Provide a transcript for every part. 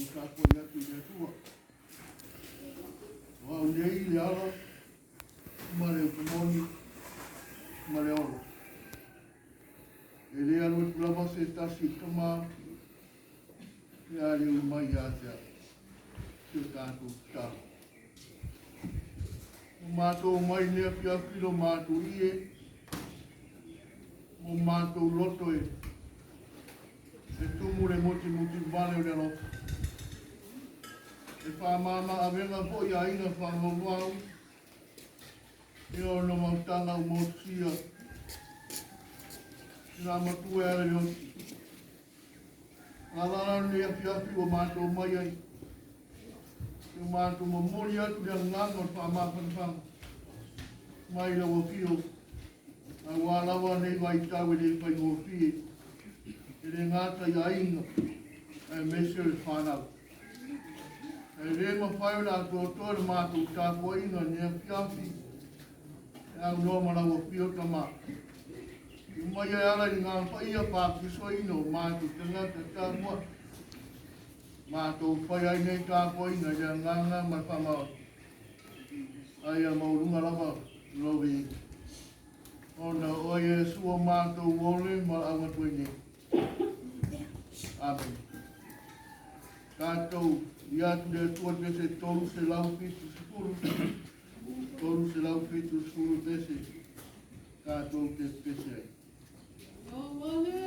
tatou tapuai atu i le Atua. O au nei le ala ma le upu moni ma le ola. E le alu atu lava se tasi i le Tama pe a le ui mai ia te au. Si o tatou tatalo. Ua matou omai i lenei afiafi lo matou ie, mo matou loto e e tumu le mutimutī vale o le alofa. E faamama avega foi i aiga faavauvau i ona mautaga ua motusia i nā matua e ala i le oti. Alala lenei afiafi ua matou mai ai, ua matou momoli atu le agaga o le faamafanafana mai lau afio, aua lava nei vaitau e le faigofie, e le gata i aiga, aemaise o le fanau. E le mafai ona atoatoa le matou tapuaiga i lenei afiafi, e aunoa ma lau afio tama. I mai e ala i ngā paia pākisoina o mātou tangata tapuai. Mātou whai ai nei tapuaiga i le agaga ma le faamaoni. Ai a maualuga lava lou viiga. Ona o oe Iesu o mātou ole ma le au atu ai nei. Amen. Tātou i atu le Atua le pese 370, 370 pese tātou te pese ai. O le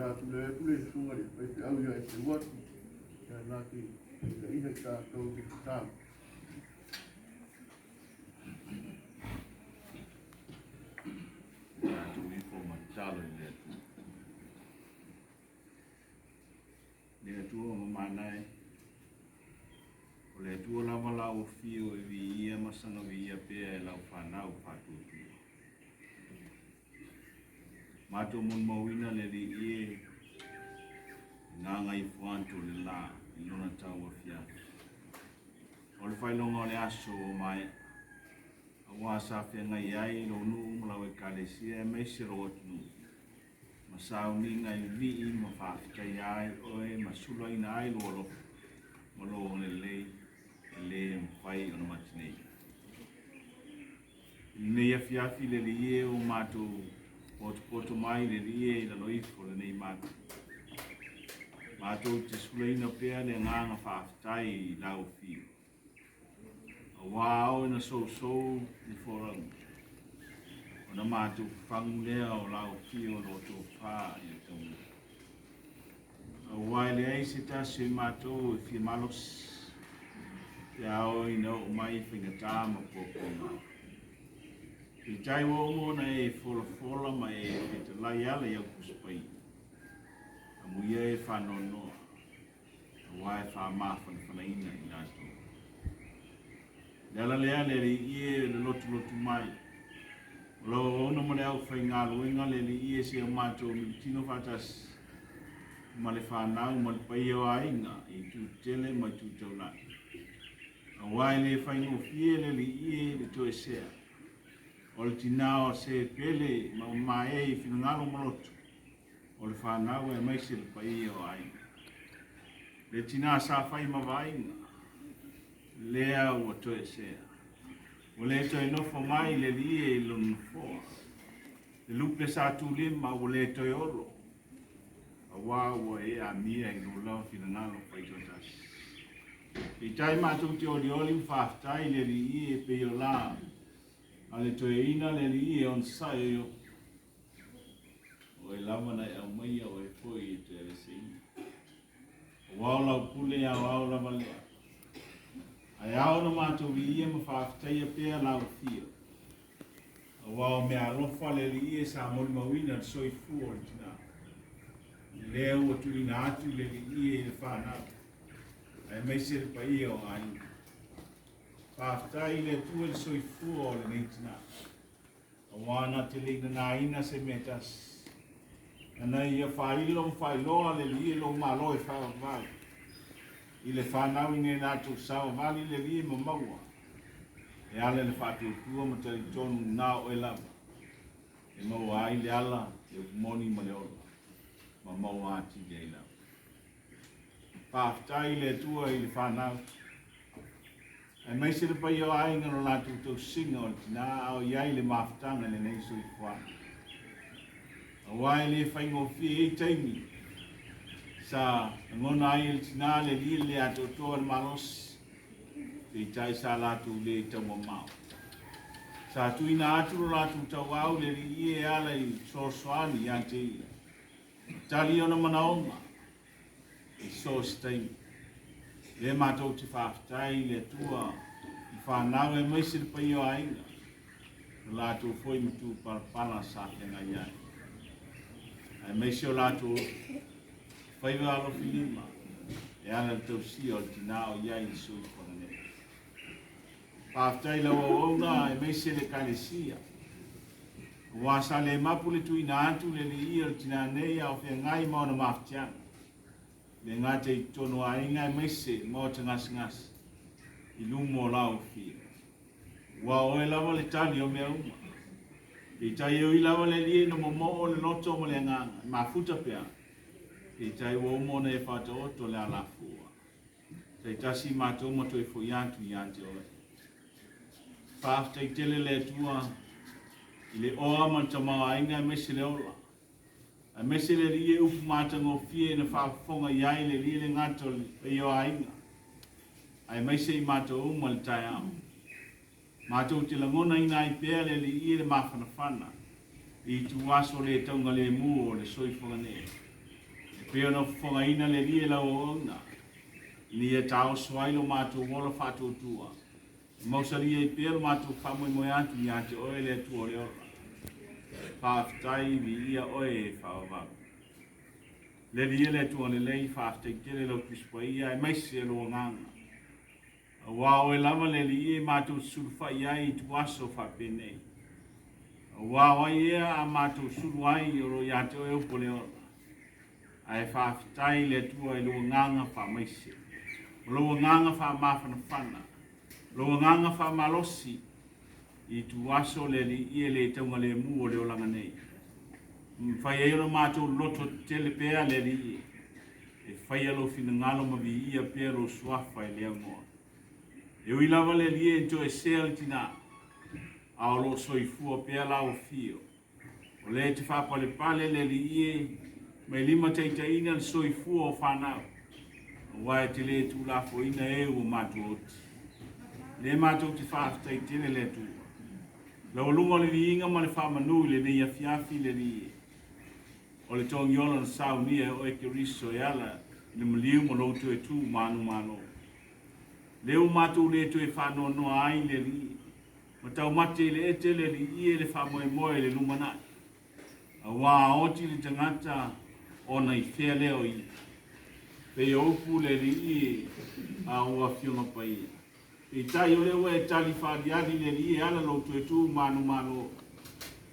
a tulai atu le susuga i le faifeau ia Eteuati, ia na te taitaiina i tatou i le tatalo. Tatou ifo ma tatalo i le Atua. Le Atua mamana e, o le Le Atua lava lau afio e viia ma saga viia pea e lau fanau faatuatua. Matou molimauina le Alii e i gagaifo atu o le la i lona tau afiafi. O le faailoga o le aso ua maea, aua sa feagai ai lou nuu ma lau ekalesia aemaise lou atunuu, ma sauniga e vivii ma faafetaia ai oe ma sulaina ai lou alofa ma lou agalelei e le mafai ona matineia. I lenei afiafi le Alii e, ua matou potopoto mai le Alii e i lalo ifo o lenei malu. Matou te sulaina pea le agaga faafetai i lau afio. Aua oe na sousou le folauga, ona matou fafagu lea o lau afio o lo tofa i le taulaga. Aua e leai se tasi o i matou e fia malosi, pe a oo ina oo mai faigata ma puapuaga. Peitai ua uma ona e folafola ma e fetalai ala i au Tusi Paia. Amuia e faanoanoa, aua e faamafanafanaina i latou. Le ala lea le Alii e le lotulotu mai, o lau auauna ma le aufaigaluega le Alii e se o matou militino faatasi ma le fanau ma le paia o aiga i itu tetele ma itu taulagi. Aua e le faigofie le Alii e le toesea, o le tinā o se pele ma mamae i finagalo ma loto, o le fanau aemaise le paia o aiga. Le tinā sa fai ma vaaiga, lea ua toesea. Ua le toe nofo mai le alii e i lona nofoa. Le lupe sa tulima ua le toe olo, aua ua e amia i lou lava finagalo faitoatasi. Peitai matou te olioli ma faafetai i le alii e pei o la a le toeaina le alii e onosai o Iopu. O oe lava na e aumaia o oe foi e toe aveeseina. Aua o lau pule aoao lava lea. Ae ao ona matou viia ma faafetaia pea lau afio. Aua o mea alofa le Alii e sa molimauina le soifua o le tina. Lea ua tuuina atu le Alii i le fanau, aemaise le paia o aiga. Faafetai i le Atua i le soifua o lenei tina. Aua na te le i nanaina se mea e tasi. Ana ia faailo ma faailoa le Alii e lou Malo e faavavau i le fanau i ne latou savavali le Alii ma maua e ala i le faatuatua ma talitonu na o oe lava e maua ai le ala, le upu moni ma le ola, ma maua atili ai lava. Faafetai i le Atua i le fanau, aemaise le paia o aiga lo latou tausiga o le tina a o i ai le mafutaga i lenei soifuaga. Aua e le faigofie e i ai taimi sa lagona ai e le tina le alii le atoatoa le malosi, peitai sa latou le taumamao. Sa tuuina atu lo latou tauau le alii e ala i fesoasoani ia te ia. Tali ona manaoga i so o se taimi. Lea matou te faafetai i le Atua i fanau aemaise le paia o aiga, lo latou foi matupalapala sa feagai ai, aemaise o latou faiva alofilima e ala i le tausia o le tina o i ai i le soifuaga nei. Faafetai i lau auauna aemaise le Ekalesia. Aua sa le mapu le tuuina atu le alii o le tina nei a o feagai ma ona mafatiaga. Le gata i totonu o aiga aemaise maota gasegase i luma o lau afio. Ua o oe lava le tali o mea uma. Peitai e ui lava le alii ina momoo le loto ma le agaga, e mafuta pea. Peitai ua uma ona e faataoto le alafua. Taitasi matou ma toe foi atu ia te oe. Faafetai tele le Atua i le oa ma le tamaoaiga aemaise le ola, aemaise le Alii e upu matagofie na faafofoga i ai le Alii le gata o le paia o aiga, aemaise i matou uma le taeao. Matou te lagonaina ai pea le Alii e le mafanafana i ituaso le taugalemu o le soifuaga nei. E pei ona fofogaina le Alii e lau auauna, ina ia taoso ai lo matou ola faatuatua, e mausali ai pea lo matou faamoemoe atu ia te Oe le Atua o le ola. Faafetai, viia Oe e faavavau. Le Alii e le Atua lelei, faafetai tele lau Tusi Paia aemaise lou Agaga. Auā o Oe lava le Alii e matou te sulufai ai i ituaso faapenei. Auā o ai ea a matou sulu ai o lo o ia te Oe upu o le ola. Ae faafetai i le Atua i lou agaga faamaise, ma lou agaga faamafanafana, lou agaga faamalosi i ituaso le Alii e le taugalemu o le olaga nei. E mafai ai ona matou loto tetele pea le Alii e faia lou finagalo ma viia pea lou suafa e le aunoa. E ui lava le Alii e toesea le tinā, a o lo o soifua pea lau afio. O lea e te faapalepale le Alii e, ma e limataitaiina le soifua o fanau, aua e te le tuulafoaina e ua matua oti. O lea matou te faafetai tele le Atua. Laualuga o le viiga ma le faamanu i lenei afiafi le Alii e. O le togiola na saunia e oe Keriso e ala i le maliu ma lou toe tu manumalo. Lea ua matou le toe faanoanoa ai le Alii, ma taumate i le ete le Alii e le faamoemoe i le lumanai. Auā a oti le tagata ona i fea lea o ia. Pei o upu le Alii a ou Afioga Paia. Peitai o lea ua e tali faaliali le Alii e ala lou toe tu manumalo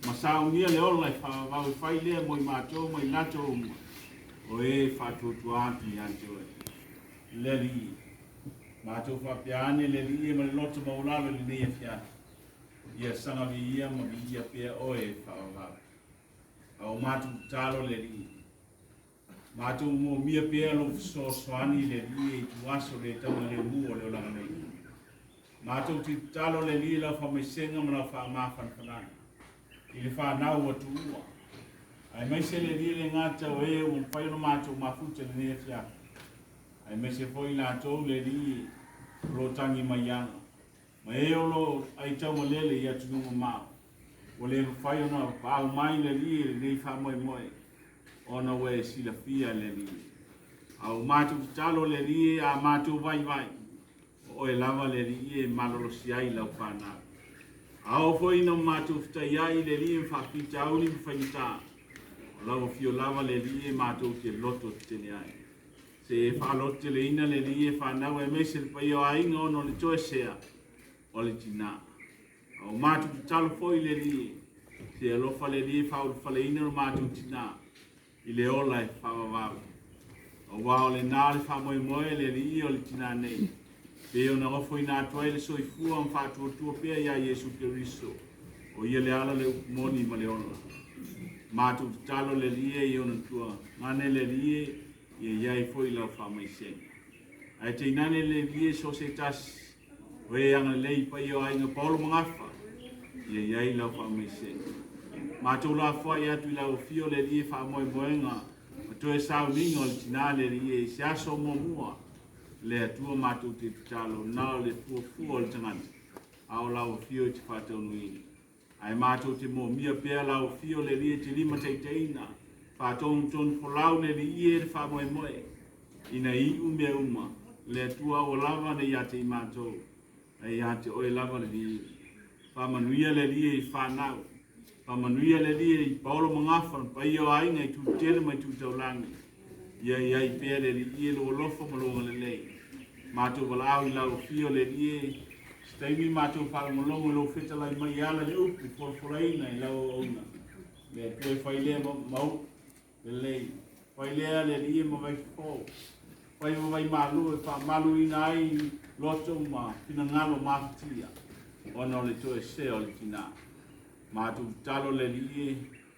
ma saunia le ola e faavavau e fai lea mo i matou ma i latou uma o e faatuatua atu ia te oe. Le Alii, matou faapea ane le Alii e ma le loto maualalo i lenei afiafi, ia saga viia ma viia pea oe e faavavau. A o matou tatalo le Alii, Matou moomia pea lou fesoasoani i le Alii e ituaso le taugalemu o le olaga nei. Matou te tatalo le Alii i lau faamaisega ma lau faamafanafanaga i le fanau ua tuua. Aemaise le Alii le gata o e ua mafai ona matou mafuta i lenei afiafi. Aemaise foi i latou le Alii o lo o tagi mai ala. Ma e o lo o aitaumalele i atunuu mamao, ua le mafai ona paau mai le Alii i lenei faamoemoe, ona ua e silafia le Alii. A ua matou tatalo le Alii e a matou vaivai, o oe lava le Alii e malolosi ai lau fanau. A oo foi ina matou fetaiai i le Alii ma faafitauli ma faigata, o lau afio lava le Alii e matou te loto tetele ai. Se e faalototeleina le Alii e fanau aemaise le paia o aiga ona o le toesea o le tinā. A ua matou tatalo foi i le Alii, se alofa le Alii e faaulufaleina lo matou tinā i le ola e faavavau. Aua o lena le faamoemoe le Alii o le tinā nei, pei ona ofoina atu ai le soifua ma faatuatua pea iā Iesu Keriso, o ia le ala le upu moni ma le ola. Matou tatalo le Alii e i ona tua gane le Alii e, ia i ai foi lau faamaisega. Ae tainane le Alii e so o se tasi, o e agalelei i paia o aiga paolo ma gafa, ia i ai lau faamaisega. Matou lafoai atu i lau afio le Alii e faamoemoega ma toe sauniga o le tinā le Alii e i se aso muamua le Atua matou te tatalo na o le fuafua o le tagata a o lau afio e te faataunuuina. Ae matou te moomia pea lau afio le Alii e te limataitaiina, faatogatonu folau le Alii e le faamoemoe, ina iu mea uma, le Atua aua lava ne ia te i matou, ae ia te oe lava le viiga. Faamanuia le Alii i fanau, faamanuia le Alii i paolo ma gafa, le paia o aiga i tutele ma i tutaulagi, ia i ai pea le Alii e lou alofa ma lou agalelei. Matou valaau i lau afio le Alii e, se taimi matou faalogologo i lou fetalai mai e ala le upu folafolaina i lau auauna. Le Atua e fai lea ma upu lelei, fai lea le Alii e ma vaifofo, fai ma vaimalu e faamaluina ai loto ma finagalo mafatia ona o le toesea o le tinā. Matou tatalo le Alii e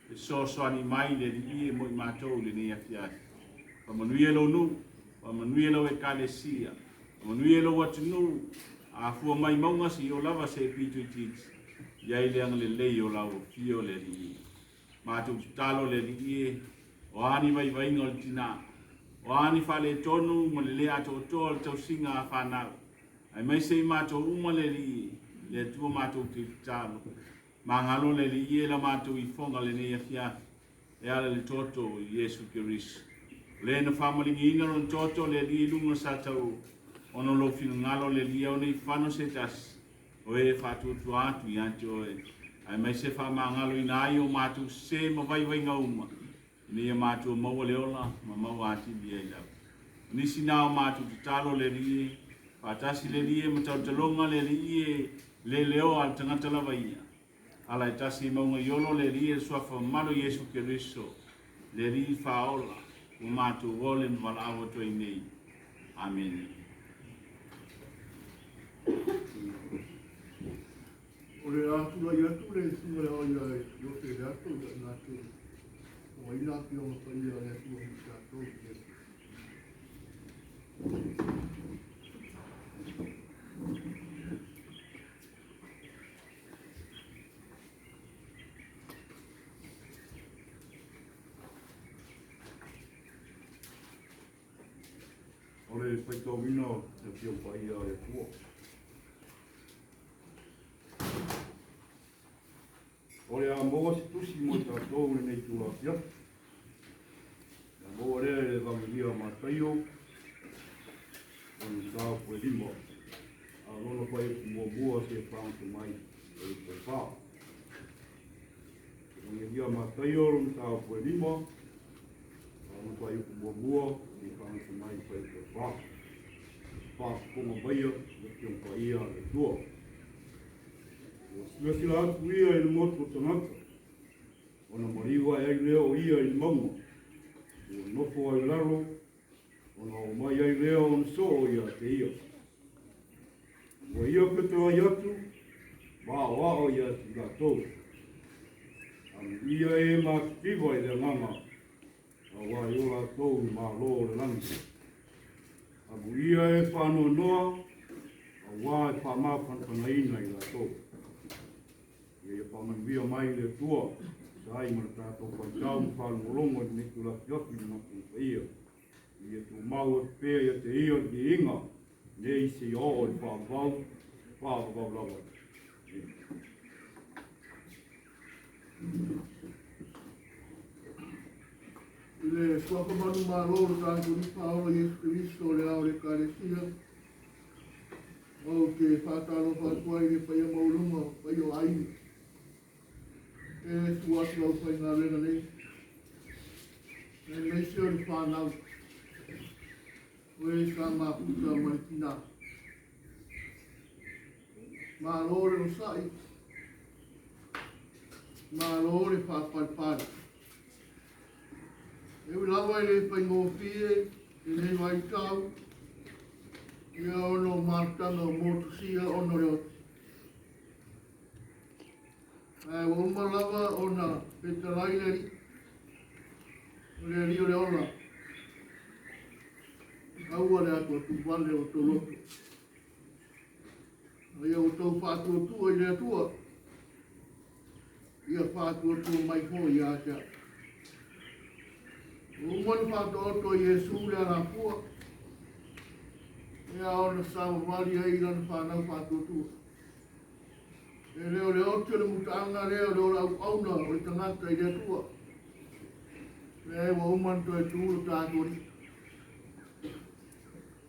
Fesoasoani mai le Alii e mo i matou i lenei afiafi. Faamanuia lou nuu, faamanuia lau Ekalesia, faamanuia lou atunuu, a fua mai mauga seia oo lava se pito itiiti, i ai le agalelei o lau afio le Alii e. Matou tatalo le Alii e, o a ni vaivaiga o le tinā, o a ni faaletonu ma le le atoatoa o le tausiga a fanau, aemaise i matou uma le Alii e, le Atua matou te tatalo. Magalo le Alii e la matou ifoga lenei afiafi, e ala i le toto o Iesu Keriso. O le na faamaligiina lona toto le Alii i luga o sa tau ona o lou finagalo le Alii ao nei fano se tasi o e faatuatua atu ia te oe, aemaise faamagaloina ai o matou sese ma vaivaiga uma, ina ia matou maua le ola ma maua atili ai lava. O nisi na o matou tatalo le Alii e, Faatasi le Alii e ma tautaloga le Alii e leleoa a le tagata lava ia. Ala e tasi i mauga i olo le Alii e le Suafa mamalu o Iesu Keriso, le Alii faaola, ua matou ole ma valaau atu ai nei. Amene. O le a tulai atu le Susuga le Ao ia Iofe Leato ia na te fogaina Afioga Paia a le Atua mo i tatou i le O le faitauina o le Afioga Paia a le Atua. O le a maua se tusi mo i tatou i lenei itula afiafi. O le a maua lea i le Evagelia a Mataio, lona mataupu e 5, a o lona fuaiupu muamua seia fagota mai i le fuaiupu e 4. Evagelia a Mataio, lona mataupu e 5, a o lona fuaiupu muamua seia fagota mai i le fuaiupu e 4. Faafofoga maia le Afioga Paia a le Atua. Ua silasila atu ia i le motu o tagata, ona maliu ae ai lea o ia i le mauga, ua nofo ai lalo, ona oo mai ai lea o ona soo ia te ia. Ua ia fetalai atu, ma aoao ia te i latou. Amuia e matitiva i le agaga, auā e o latou i Malo o le lagi. Amuia e faanoanoa, auā e faamafanafanaina i latou. Ia ia faamanuia mai le Atua, sa ai ma le tatou faitau ma faalogologo i lenei itula afiafi i le Matou Paia. Ia tumau atu pea ia te ia le viiga, nei seia oo i le faavavau, faavavau lava. I le Suafa manumalo o lo tatou Alii Faaola Iesu Keriso o le Ao o le Ekalesia, ou te faatalofa atu ai i le paia maualuga o paia o aiga. E susu atu lau faigaluega nei, aemaise o le fanau, o e sa mafuta ma le tina. Malo le onosai, malo le faapalepale. E ui lava e le faigofie lenei vaitau, ia ona o mafutaga o motusia ona o le oti. Ae ua uma lava ona fetalai le Alii, o le Alii o le ola, aua le atuatuvale o outou loto. A ia outou faatuatua i le Atua, ia faatuatua mai foi ia te au. Ua uma ona faataoto e Iesu le alafua, e ao ona savavali ai i lana fanau faatuatua. E le o le oti o le mutaaga lea o le ola auauna o le tagata i le Atua. Leai, ua uma ona toe tu lo tatou Alii.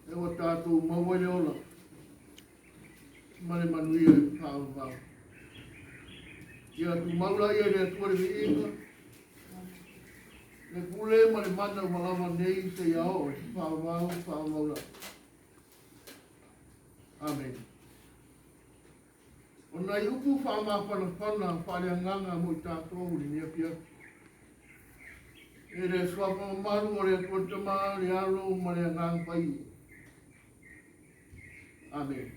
E ua tatou maua ai le ola ma le manuia i faavavau. Ia tumau laia i le Atua le viiga, le pule ma le mana ua lava nei seia oo i faavavau, faavavau lava. Amene. O nai upu faamafanafana faaleagaga mo i tatou i lenei afiafi. E le Suafa mamalu o le Atua le Tama, le Alo ma le Agaga Paia. Amene.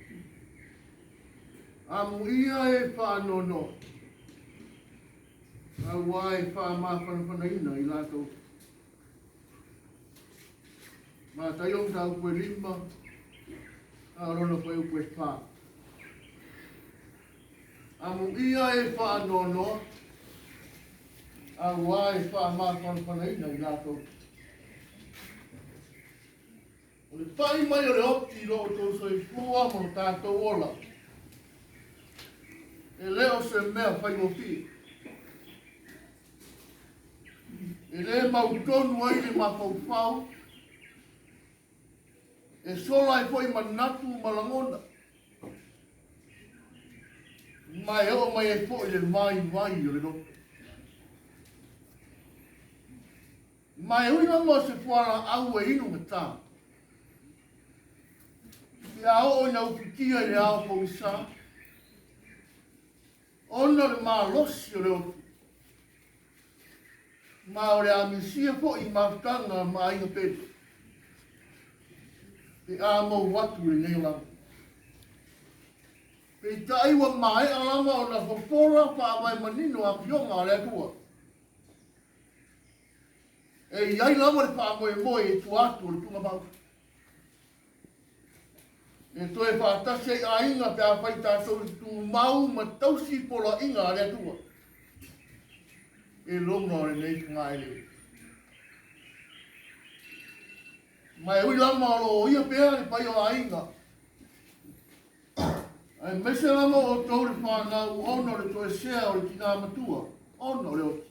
Amuia e faanoanoa, auā e faamafanafanaina i latou. Mataio mataupu e 5, a o lona fuaiupu e 4. Amuia e faanoanoa, auā e faamafanafanaina i latou. O le pai mai o le oti i lo outou soifua ma lo tatou ola, e le o se mea faigofie. E le mautonu ai le mafaufau, e sola ai foi manatu ma lagona, ma e oo mai ai foi le vaivai o le loto. Ma e ui lava o se fualaau e inu gata, Pe a oo ina ufitia i le ao pogisa, ona o le malosi o le oti, ma o le a misia foi i mafutaga ma aiga pele, pe a mou atu i lenei olaga. Peitai ua maea lava ona fofola faavae manino afioga a le Atua. E i ai lava le faamoemoe i tua atu o le tuugamau. E toe faatasi ai aiga pe afai tatou te tumau ma tausi poloaiga a le Atua i luga o lenei fogaele. Ma e ui lava o lo o ia pea le paia o aiga, aemaise lava outou le fanau ona o le toesea o le tinā matua, ona o le oti.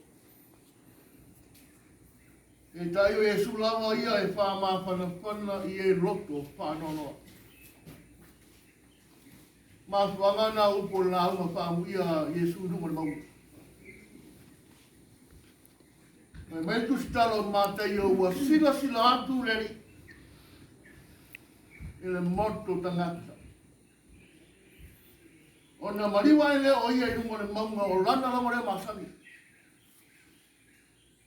Peitai o Iesu lava ia e faamafanafana i e loto faanoanoa. Mafuaaga na o upu o le lauga faaamuia a Iesu i luga o le mauga. Fai mai le tusitala o Mataio ua silasila atu le Alii i le moto tagata. Ona maliu ae lea o ia i luga o le mauga o lana lava lea masani.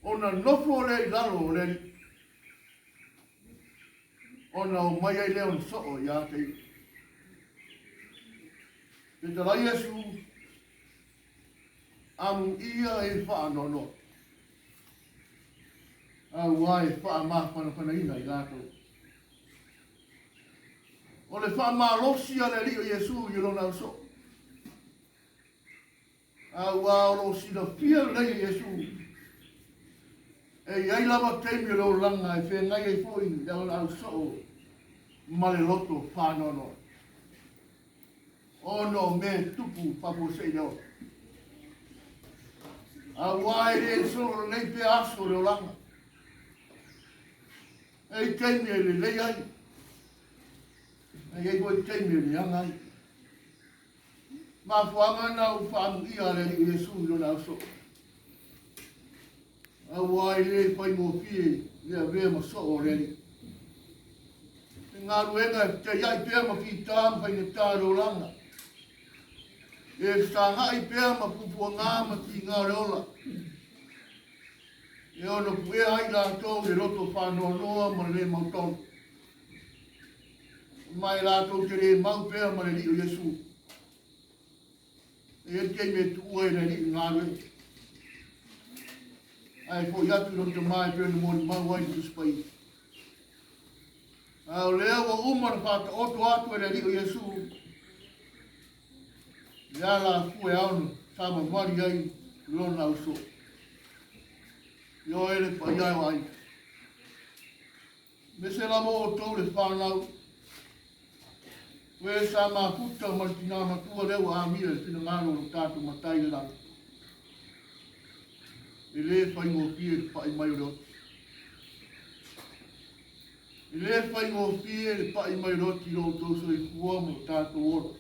Ona nofo lea i lalo o le Alii. Ona omai ai lea o le soo ia te ia. Fetalai Iesu, amuia e faanoanoa, aua e faamafanafanaina i latou. O le faamalosi a le Alii o Iesu i lona ausoo. Aua o lo o silafia lelei e Iesu, e i ai lava taimi o le olaga e feagai ai foi le ausoo ma le loto faanoanoa, ona o mea e tupu faafuasei le ola. Aua e le solo lelei pea aso o le olaga. E i taimi e lelei ai, e i ai foi taimi e leaga ai. Mafuaaga na ua faamuia a le Alii o Iesu i lona ausoo. Aua e le faigofie le avea ma soo o le Alii. Le galuega e fetaiai pea ma fita ma faigata le olaga. E fesagai pea ma pupuaga ma tiga o le ola. E ono puea ai latou i le loto faanoanoa ma le le mautonu. Ma e latou te le mau pea ma le Alii o Iesu. E i ai le taimi e tuua ai le Alii i le galuega. Ae foi atu i lona tama e pei ona molimau ai le Tusi Paia. A o lea ua uma ona faataoto atu e le Alii o Iesu le alafua e ao ona savavali ai lona ausoo. Ioe le paia o aiga. Aemaise lava outou le fanau, o e sa mafuta ma le tinā matua lea ua amia i le finagalo o lo tatou Matai i le lagi. E le faigofie le pai mai o le oti. E le faigofie le pai mai o le oti i lo outou soifua ma lo tatou ola.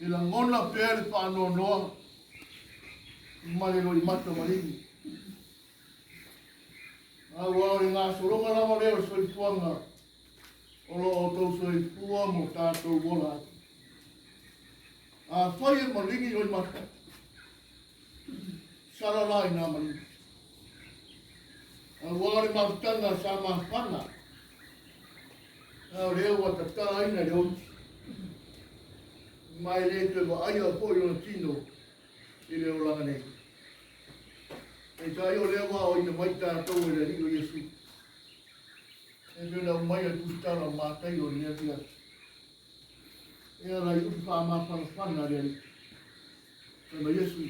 E lagona pea le faanoanoa ma le loimata maligi. Aua o le gasologa lava lea o le soifuaga o lo outou soifua ma o tatou ola ai. Afai e maligi loimata, sala la i nā maligi. Aua o le mafutaga sa mafana, a o lea ua tatāina i le oti, ma e le toe vaaia foi lona tino i le olaga nei. Peitai o lea ua aoina mai tatou e le Alii o Iesu. E pei ona aumai e le tusitala o Mataio i lenei afiafi. E ala i upu faamafanafana a le Alii. Fai mai Iesu,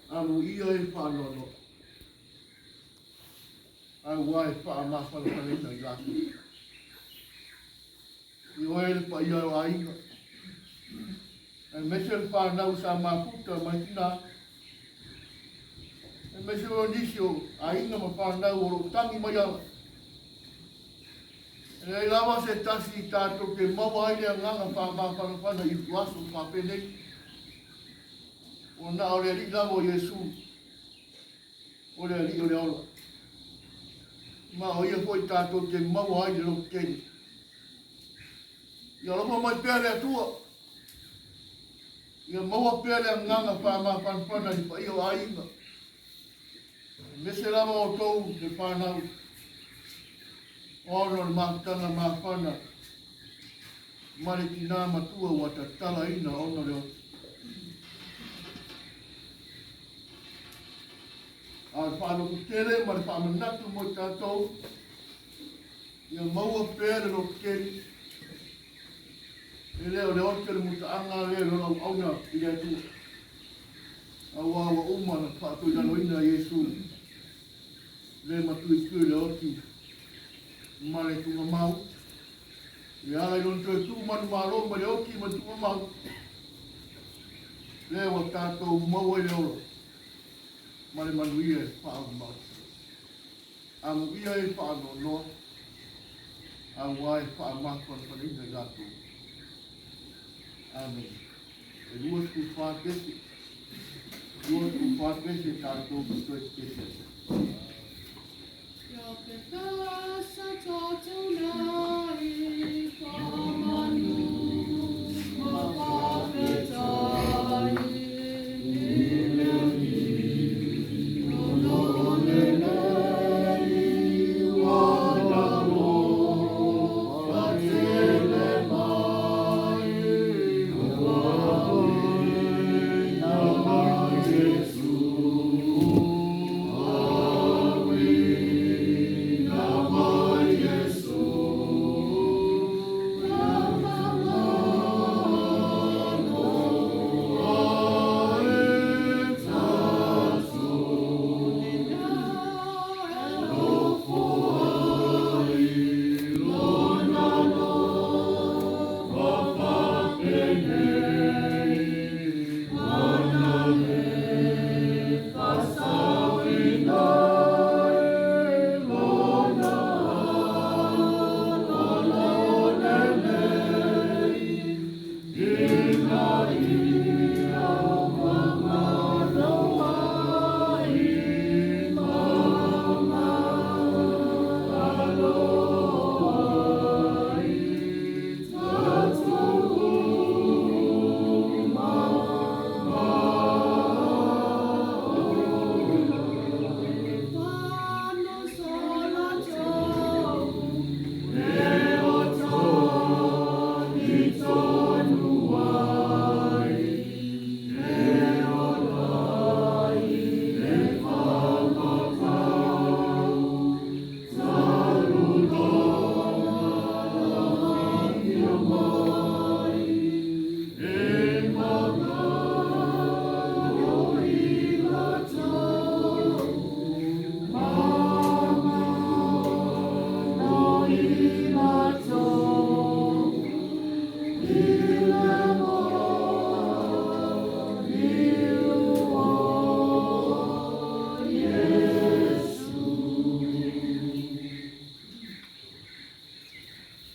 Amuia e faanoanoa, aua e faamafanafanaina i latou. I oe le paia o aiga, aemaise le fanau sa mafuta mai tinā, aemaise o nisi o aiga ma fanau o lo o tangi mai ala. E leai lava se tasi tatou te maua ai le agaga faamafanafana i aso faapenei. Ua na o le Alii lava o Iesu, o le Alii o le ola. Ma o ia foi tatou te maua ai le lototele. Ia alofa mai pea le Atua. Ia maua pea le agaga faamafanafana i le paia o aiga. Aemaise lava outou le fanau ona o le mafutaga mafana ma le tinā matua ua tatalaina ona o le oti. A o le faalototele ma le faamanatu mo i tatou, ia maua pea le lototele. E le o le oti o le mutaaga lea i lona auauna i le Atua. Aua ua uma ona faatoilaloina e Iesu le matuitui o le oti ma le tuugamau. E ala i lona toe tuu manumalo mai le oti ma le tuugamau, lea ua tatou maua ai le ola ma le manuia e faaauau. Amuia e faanoanoa, aua e faamafanafanaina i latou. Amene. E 24 pese, 24 pese tatou te toe pese ai. Ia pepesa tatou nei faamanu ma faafetai i le Alii, ona o lenei ua alofa tele mai, ua auina mai Iesu, auina mai Iesu,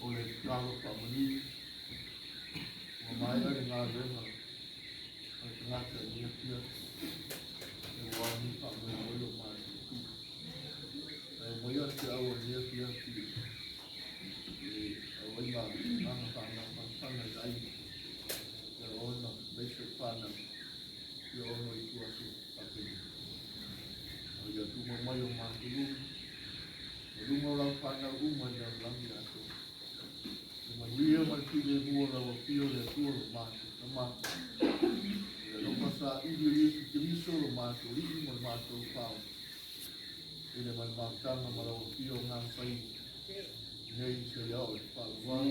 O le tatalo faamanu, ua maea le galuega a le tagata i lenei afiafi, aua nei faamoemoe o matou. Ae omai feau o lenei afiafi e auai ma agaga faamafanafana i aiga ia ona aemaise le fanau ia ona i tua atu faapena. A ia tuma mai o matou luga, o luga o lau fanau uma i le lalolagi atoa. Le manuia ma le filemu o lau afio le Atua lo matou Tama. Le alofa saili o Iesu Keriso lo matou Alii ma le matou Faaofi. I le maumafutaga ma lau afio o Agaga Paia, nei seia oo i le faavavau.